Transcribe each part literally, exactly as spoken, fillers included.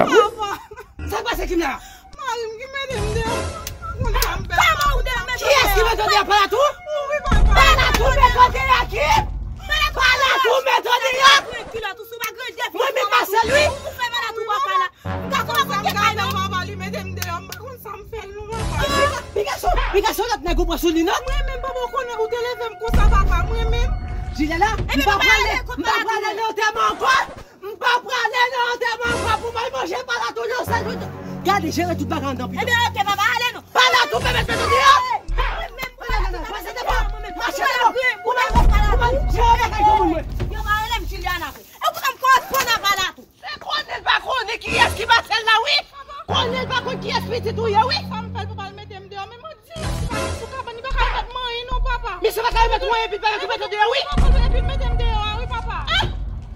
grav, wi. Sa k pase, Kim, la? Mari m ki mete m deyò. Kòman ou deyò, mete m deyò? Kiyès ki mete w deyò, Palatou? Wi, papa. Palatou mete w deyò, Kim? Palatou mete w deyò? Mwen menm Masèl, wi. Ou fè Palatou papa la. Gason ap kote kay non. Papa, li mete m deyò, m pa konn sa m fè l non, papa. Pigaso, Pigaso, lòt nèg ou pran sou li non. Mwen menm papa ou konnen ou te leve m konsa, papa, mwen menm. Jilè la, m pa prale, m pa prale nan antèman ankò. M pa prale nan antèman ankò pou m al manje Palatou yon sèl jou. Gade, jere tout bagay anndan, pito. Ebyen, oke, papa, ale non. Palatou, bebe, bebe, deyò. Mwen menm, pase devan, mache devan. Ou menm, ou menm, jere bagay pou mwen. Yo pa rele m Juliana vre. Ekoute m, konnen Palatou. Se konnen l pa konnen kiyès ki Masèl la, wi. Konnen l pa konn kiyès pitit ou ye, wi. Sa m fè l pou pa l mete m deyò, men mwen di l si pa gen sou kabann, li pa ka remèt m anyen non, papa. Misye pa ka remèt ou anyen, epi l pa mete w deyò, wi. Epi l mete m deyò a, wi, papa.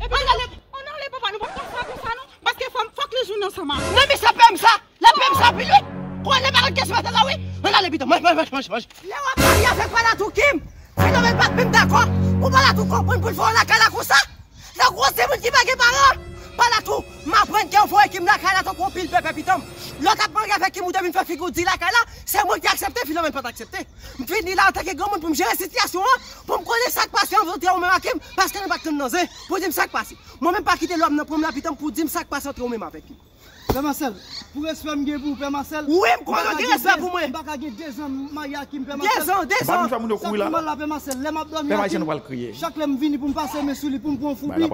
Epi ann ale, ann ale, papa, nou p ap fè sa konsa, non. Paske fò m, fòk li jwenn ansanm avè m. Non, misye pè m sa. L ap pè m sa anpil, wi. Konnen l pa konn kiyès Masèl la, wi. Ann ale, pito, manje, manje, manje, manje. Lè w ap pale avèk Palatou, Kim, Filomèn pa t menm dakò pou Palatou konprann pou l voye w lakay la konsa. Tankou yon timoun ki pa gen paran. Palatou, m aprann ke yo voye Kim lakay la tankou yon pil pèpè pitanm. Lè w t ap marye avèk Kim, ou te vin fè figi w di lakay la, se mwen ki aksepte, Filomèn pa t aksepte. M vini la antanke granmoun pou m jere sitiyasyon an, pou m konnen sa k pase ant ou menm ak Kim, paske nou pa t konn nan zen, pou w di m sa k pase. Mwen menm pa kite lòm nan pran m la pitanm pou w di m sa k pase ant ou menm avèk Kim. Pè Masèl, pou respè m gen pou ou, Pè Masèl. Wi, m konnen w gen respè pou mwen. M pa ka gen dezan m marye ak Kim, Pè Masèl. Dezan, dezan. Sa pi mal la, Pè Masèl. Lè m ap dòmi ak Kim, chak lè m vini pou m pase men sou li, pou m pran yon foubi,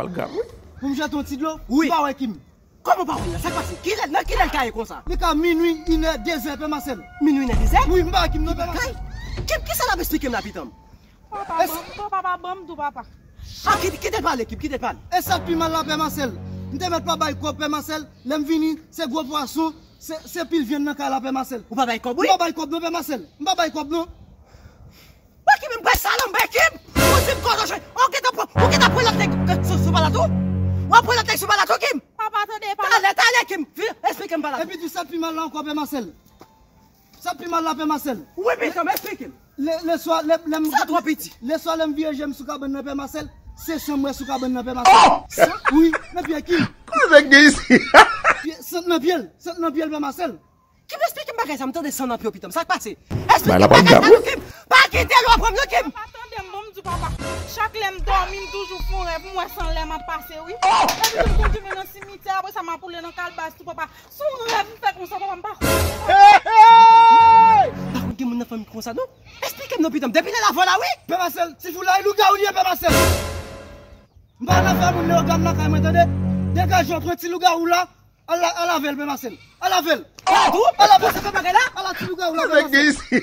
pou m jete yon ti dlo, m pa wè Kim. Kòman w pa wè l la? Sa k pase? Kilè, nan kilè l ka ye konsa? Li ka minwi, inè, dezè, Pè Masèl. Minwi, inè, dezè? Wi, m pa wè Kim non, Pè Masèl. Kim, kisa l ap esplike m la, pitanm? Papa, ban m, papa, ban m di w, papa. Ah, kite, kite l pale, Kim, kite l pale. E sa k pi mal la, Pè Masèl. M te mèt pa bay kòb, Pè Masèl. Lè m vini, se gwo pwason, se, se pil vyann nan kay la, Pè Masèl. Ou pa bay kòb, wi? M pa bay kòb non, Pè Masèl. M pa bay kòb non. Wè Kim, m bay salonm, bay Kim. Ou di m kòlòje. Ou gentan pran, ou gentan pran lòt nèg sou, sou Palatou? W ap pran lòt nèg sou Palatou, Kim? Papa, tande, papa. Talè, talè, Kim. Vin, esplike m Palatou. Epi di sa k pi mal la ankò, Pè Masèl. Sa pi mal la, Pè Masèl. Wi, pitanm, esplike m. Le, leswa, lè, lè m, sa twò piti. Leswa, lè m vire je m sou kabann nan, Pè Masèl, se san m wè sou kabann nan, Pè Masèl. Oh! San? Wi, nan pye Kim. Kote nèg gen isi? Pye, san nan pye l, san nan pye l, Pè Masèl. Kim, esplike m bagay sa, m tande san nan pye w, pitanm. Sa k pase? Esplike m bagay sa, non, Kim. Pa kite l, w ap pran m, non, Kim. Pa tande m, bon, m di w, papa. Chak lè m dòmi, m toujou fè yon rèv, m wè san lè m ap pase, wi. Epi tou, m kontinye nan simityè, apre sa, m ap woule nan kalbas tou, papa. Se yon rèv m fè konsa, papa, m pa konn. Hey, hey! Pa konn gen moun nan fanmi konsa, non? Esplike m non, pitanm. Depi lè l avè w la, wi. Pè Masèl, ti foulay lougawou li ye, Pè Masèl. M pa nan fè moun leyogàn lakay mwen, tande. Degaje w, pran ti lougawou la. Al la, al lave l, Pè Masèl. Al lave l. Ala tou, ala pase fè bagay la. Ala ti lougawou la, Pè Masèl. Nèg isi.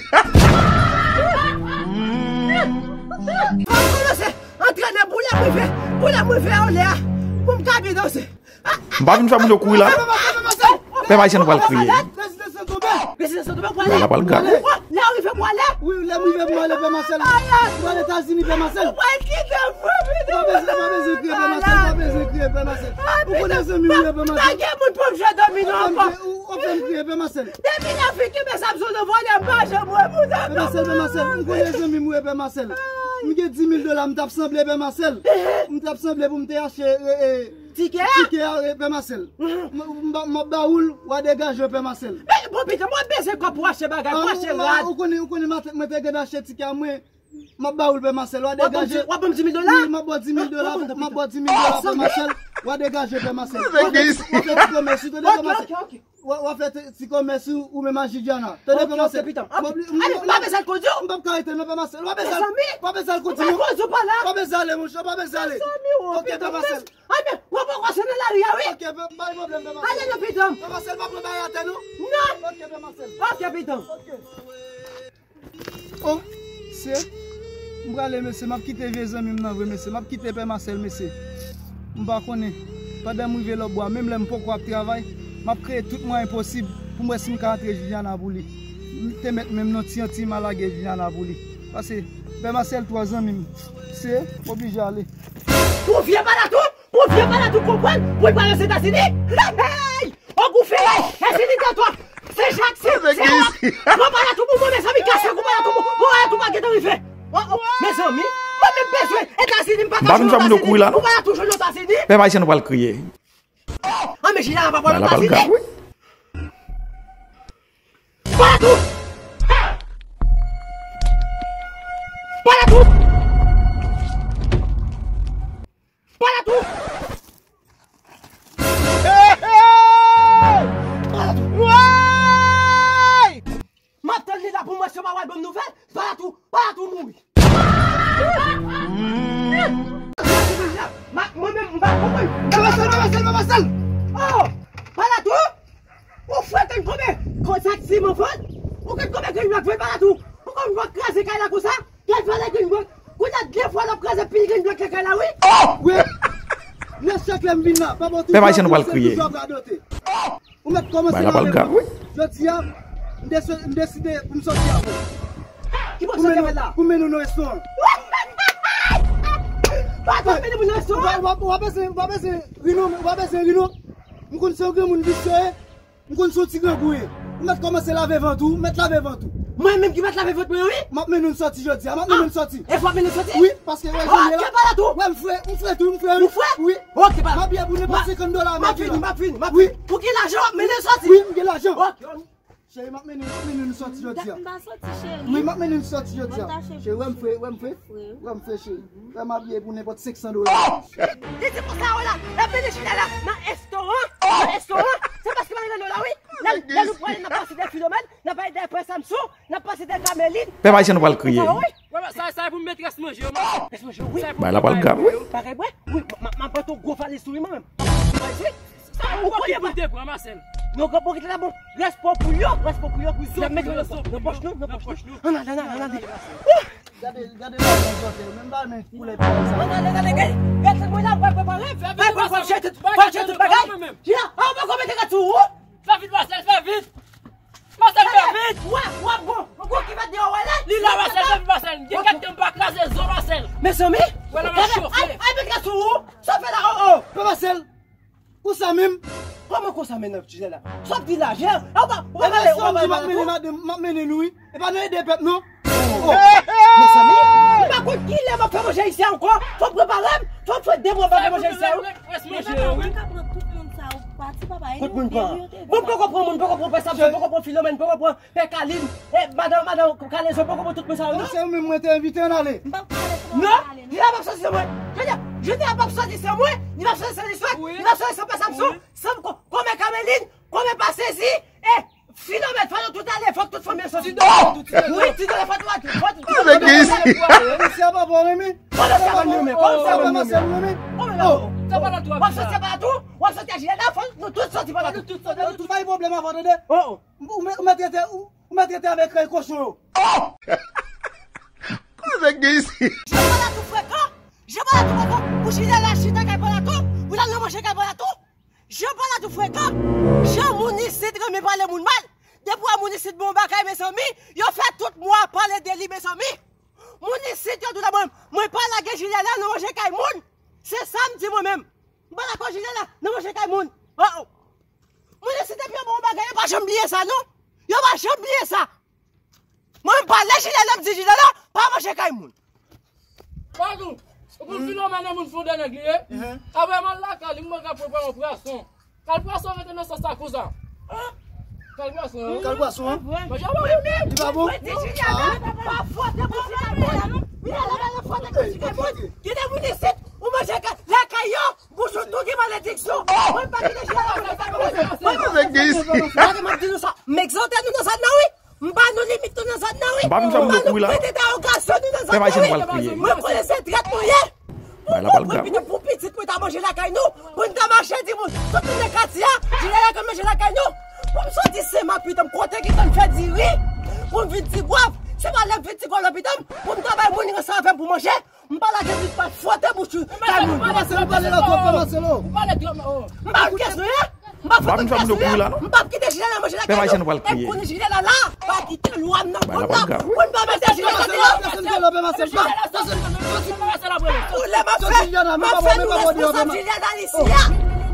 Mwen kòmanse antrene boule m rive, boule m rive anlè a, pou m ka byen danse. M pa vin fè moun yo kouri la. Pèp ayisyen nou pral kriye. Prezidans lan tonbe. Prezidans lan tonbe, pwale. Bagay la pral grav. Lè w rive pwale. Wi, lè m rive pwale, Pè Masèl. Pwale Etazini, Pè Masèl. Ou pral kite m, wi, wi. Ou pa bezwen, ou pa bezwen kriye, Pè Masèl. Ou pa bezwen kriye, Pè Masèl. Ou konnen zanmi m wi, Pè Masèl. Pa gen moun pou m jwe domino ankò. Ou, ou fè m kriye, Pè Masèl. Depi nan fi ki bezwen ap zolo vòlè, m pa janm wè moun ankò. Pè Masèl, Pè Masèl, m konnen zanmi m wi, Pè Masèl. M gen dis mil dola, m t ap sanble, Pè Masèl. M t ap sanble pou m te achte, e, e, Tikè a? Tikè a, e, Pè Masèl. M, m, m, m ap ba ou l, w a degaje w, Pè Masèl. Men, bon, pitit, mwen bezwen kòb pou achte bagay, pou achte rad. Ou konnen, ou konnen maten, mwen te gen achte tikè a, mwen, m ap ba ou l, Pè Masèl, w a degaje. W ap ban m dis mil dola? Wi, m ap ba w dis mil dola, m ap ba w dis mil dola, Pè Masèl, w a degaje, Pè Masèl. W a fè, w a fè ti komès ou, tande, Pè Masèl. W a, w a fè ti, ti komès ou, ou menm ak Juliana. Tande, Pè Masèl. Ale, m pa bezwen al kondi w. M p ap ka rete non, Pè Masèl. W a bezwen al, w a bezwen al kondi w. M pa kondi w pa la. W a bezwen ale, monchè, w a bezwen ale. Mezanmi, o, pitit, Pè Masèl. Ay, men, w ap poko sou nan lari a, wi. Ok, pa gen pwoblèm, Pè Masèl. Ale nan pitit. Pè Masèl, pa pran bagay atè, non. Non. Ok, Pè Masèl. Ok, pitit. Ok. O, se, m prale, mesye, m ap kite vye zanmi m nan vre, mesye. M ap kite Pè Masèl, mesye. M pa konnen. Pandan m rive lòtbò a, menm lè m poko ap travay, m ap kreye tout mwayen posib pou m wè si m ka antre Juliana pou li. M te mèt menm non ti an ti malage Juliana pou li. Paske Pè Masèl twò zanmi m. Se, m oblije ale. Pou vye Palatou, pou vye Palatou konprann, pou l pral Ozetazini. Hey! Ogou file, enfinite twòp. Se jak, se, se wòp. Pran Palatou pou mwen, mezanmi, kase kou Fè. Oh, oh, mezanmi, mwen menm bezwen Etazini, m pa ka jwenn Etazini. M pa vin fè moun yo kouri la, non. Ou pa toujou jwenn Etazini. Pèp ayisyen, nou pral kriye. An, men Jilè a pa pral Etazini. Bagay la pral grav, wi. Palatou! Palatou! Palatou! Palatou! Woy! M ap tann li la pou m wè si yo pa pral ban m nouvèl. Palatou, Palatou mouri. Ma, mwen menm, m pa konprann. Papa Sèl, Papa Sèl, Papa Sèl! Oh! Palatou! Ou fè tann konbyen? Konsa ti mwen fòt? Ou konn konbyen grenn blòk vre Palatou? Ou konn blòk kraze kay la konsa? Gad valè grenn blòk. Kounye a de fwa l ap kraze pil grenn blòk lakay la, wi. Oh! Wi. Lè chak lè m vin la, pa bon. Pèp ayisyen, nou pral kriye. Ou mèt kòmanse la avè mwen. Jodi a, m desi-, m deside pou m sòti avè w. Ki pou sòti avè l la? Pou mennen w nan restoran. Pa tou mennen moun nan restoran. W ap, w ap, w ap ese, w ap ese ri non, w ap ese ri non. M konn se yon granmoun visye, m konn se yon ti grangou ye. Ou mèt kòmanse lave vant ou, ou mèt lave vant ou. Mwen menm ki mèt lave vant mwen, wi. M ap mennen w sòti jodi a, m ap mennen w sòti. E fò mennen w sòti? Wi, paske wè jan l ye la. Palatou. Wè m fre, m fre tou, m fre, wi. M fre? Wi. Ok, pa. M ap ye pou nenpòt senkant dola. M ap vini, m ap vini, m ap vini. Wi. Ou gen lajan, w ap mennen w sòti? Wi, m gen lajan. Ok. Cheri, m ap mennen, m ap mennen nou sòti jodi a. M pa sòti, cheri. Wi, m ap mennen nou sòti jodi a. Cheri, wè m fre, wè m fre. Wè m fre, cheri. Wè m abiye pou nenpòt senk san dola. Li di konsa, wè la, l ap mennen Jilè la nan restoran. Nan restoran. Se paske m al nan la, wi. Lè, lè nou prale, n ap pase dèyè Filomèn, n ap pale dèyè Pè Samson, n ap pase dèyè Kamelin. Pèp ayisyen, nou pral kriye. Wi. Wè, sa, sa e pou m met rès manje yo, non? Rès manje yo, wi. Bagay la pral grav, wi. Bagay bwè. Wi, m, m, m ap pote yon gwo valiz sou li, mwen menm. Valiz, wi. Sa ou kote pou te pran, Marcel? Non, gwo pokèt la bon. Rès pou yo, rès pou yo. N ap mete nan pòch nou, nan pòch nou. Ann ale, ann ale, ann ale. Gade, gade la, menm zòtèy, menm pa menm koulè pye sa. Ann ale, ann ale, gade. Gade mwen la, mwen prepare. Fè vit, Marcel. Fè vit, fè vit bagay. Jina, a, ou poko mete gad sou ou? Fè vit, Marcel, fè vit. Marcel, fè vit. Wè, wè, bon. Ou ki mete deyò, wè la. Li la, Marcel, fè vit, Marcel. Gen kèk tan m pa kraze zo, Marcel. Mezanmi. Wè la, m ap chofe. Ay, ay, mete gad sou ou. Sa fè la, oh, oh. Pè Marcel. Konsa menm? Kòman konsa menm nan Jilè la? Sa w ap di la, Jilè? A, ou pa, ou pa pale, ou pa pale. M ap mennen madanm, m ap mennen nou, wi. E pa nan ede pèp, non. Oh. Mezanmi, m pa konn kilè m ap fè manje ayisyen ankò. Fò w prepare m. Fò w fè de mwa m pa fè manje ayisyen, wi. Rès manje yo, wi. Mwen ka pran tout moun sa yo pati, papa. Kot moun pran? Bon, m poko pran moun, m poko pran Pè Samson, m poko pran Filomèn, m poko pran Pè Kalin, e, madan, madan Kalezo, poko pran tout moun sa yo, non? Se ou menm mwen te envite, ann ale. M p ap pale pou mwen ale, non. Non, Jilè p ap sòti san mwen. Jodi a, Jodi a p ap sòti san mwen, li p ap sòti san Liswèt, li p ap sòti san Pè Samson, san ko-, konbyen Kamelin, konbyen Pasezi, e, Filomèn, fò nou tout ale, fòk tout fanmi an sòti. Wi, ti dole, fò nou tout, fò tout. Misye a pa bon, renmen. Fò nou sòti Palatou, renmen. Fò nou sòti Palatou, renmen. W ap sòti Palatou, w ap sòti a Jilè la, fò nou tout sòti Palatou. Nou tout sòti, nou tout pa gen pwoblèm avè w, tande? Oh, oh. Ou mèt, ou mèt rete, ou, ou mèt rete avèk rèy kochon yo. Koze k gen isit? Jan Palatou frekan! Jan Palatou frekan! Pou Jilè la chita kay Palatou, pou l al nan manje kay Palatou. Jan Palatou frekan! Jan moun isit renmen pale moun mal. Depi w wè moun isit bon bagay, mezanmi, yo fè tout mwa pale de li, mezanmi. Moun isit yo di w la, mwen, mwen pa lage Jilè la nan manje kay moun. Se sa m di mwen menm. M pa dakò Jilè la nan manje kay moun. Oh, oh. Moun isit depi yo ba w bagay, yo pa janm bliye sa, non. Yo pa janm bliye sa. Mwen, m pale Jilè la, m di Jilè la, pa manje kay moun. Pardon, ou konn Filomèn e moun fondè nèg li ye? Apre m al lakay li, m wè l ap prepare yon pwason. Kal pwason rete nan sòs la konsa. Kal pwason, hein? Kal pwason, hein? Manje a pa bon. Li pa bon? Mwen di Jilè la, pa fòt pou Jilè la, non. Jilè la, pa fòt pou Jilè. Gen de moun isit, ou manje lakay yo, bouch ou tou gen malediksyon. Mwen pa kite Jilè la manje lakay mwen. Mwen pa kite Jilè la manje lakay mwen. Gade, m ap di nou sa, m egzante nou nan zòn nan, wi. M ba nou limit nou nan zòn nan, wi. M pa vin fè moun yo kouri la. M ba nou pwen dentèwogasyon nou nan zòn nan, wi. Mwen konnen se trèt nou ye. Pou, pou, pou pitit, pou pitit mwen ta manje lakay nou. Pou n ta mache di moun, tout moun nan katye a, Jilè la konn manje lakay nou. Pou m sòti Senmak, pitit m, kote ki konn fè diri. Pou m vin Tigwav, se pa lè m vin Tigwav la, pitit m, pou m ta bay moun ranse avè m pou manje. M pa lage vit pa fwote bouch ou kay moun. Ou pale twòp, ou pale twòp, oh. M pa kèsone, m pa fwote kèsone. M p ap kite Jilè la manje lakay nou. E m konnen Jilè la la, pa kite lwa m nan kont la. Pou n pa mete Jilè la deyò. Pou lè m ap fè, m ap fè nou responsab Jilè la isi a.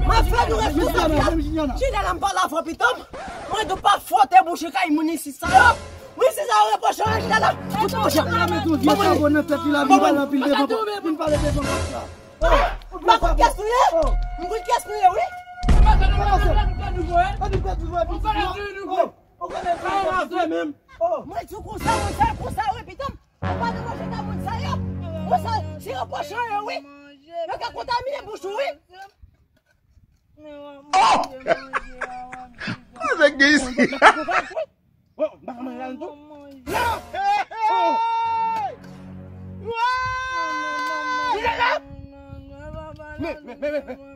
M ap fè nou responsab Jilè la. Jilè la, m pale avè w, pitit m. Mwen di w pa fwote bouch ou kay moun isi sa yo. Wi, se A, reproche anyen chita la. Ou te reproche. Ou te reproche. Ou te reproche. Ou te reproche. Ou te reproche. M konn kiyès nou ye. M konn kiyès nou ye, wi. Mwen di w konsa, mwen fè l konsa, wi, pitit mwen. Ou pa nan manje ka moun sa yo. Ou sa, si yo pòch yo, wi. Yo ka kontamine bouch ou, wi. Kote gen isi? Oh, m pa ka manje ladann tou. Non! Oh! Vire la! Men, men, men, men, men.